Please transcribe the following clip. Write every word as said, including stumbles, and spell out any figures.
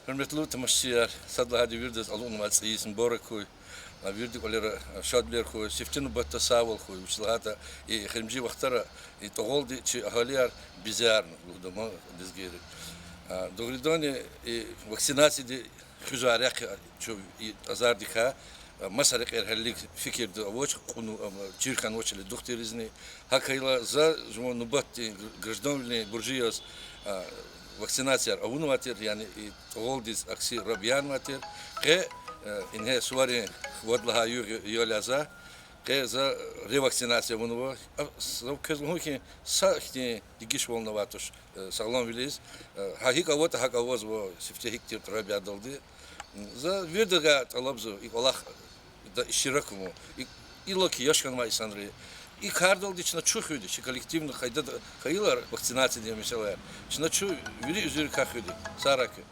Гьуьрметлу тамашачияр, сад лагьайди виридаз алукьнавай цӀийи мубарак хьуй, виридан кӀвалера шадвилер хьуй, сифте нубатда сагъвал хьуй, вучиз лагьайтӀа и эхиримжи вахтара и тӀугъвалди чи агьалияр безерна лугьуда ман лезгийри. Дугъриданни, и вакцинацияди хуьзвай рехъ чун и азардикай маса рекьер гьелелиг фикирда авач, кьуна, чир хьанвачир духтурризни. ГьакӀ хьайила за жуван нубатдин гражданвилин буржи яз вакцинацияр авунвай тир, яни и тӀугъвалдиз акси раб янавай тир. Къе ингье суварин вад лагьай югъ я-, ял я за, къе за ревакцинация авунва. Зав квез лугьун хьи, са ихьтин дегишвални авай туш сагъламвилиз. Гьа гьикӀ аватӀа, гьакӀ авазва, сифте гьикӀ тир раб ядалди. За виридагай тӀалабзава и кӀвалахда иштирак авун. И, иллаки яш хьанвай инсанри. И кардалди чна чу хуьда, чи коллективный къайдада хьайила вакцинациядин месэлаяр, чна чу вири уьзуьрикай хуьда. Сагърай куьн.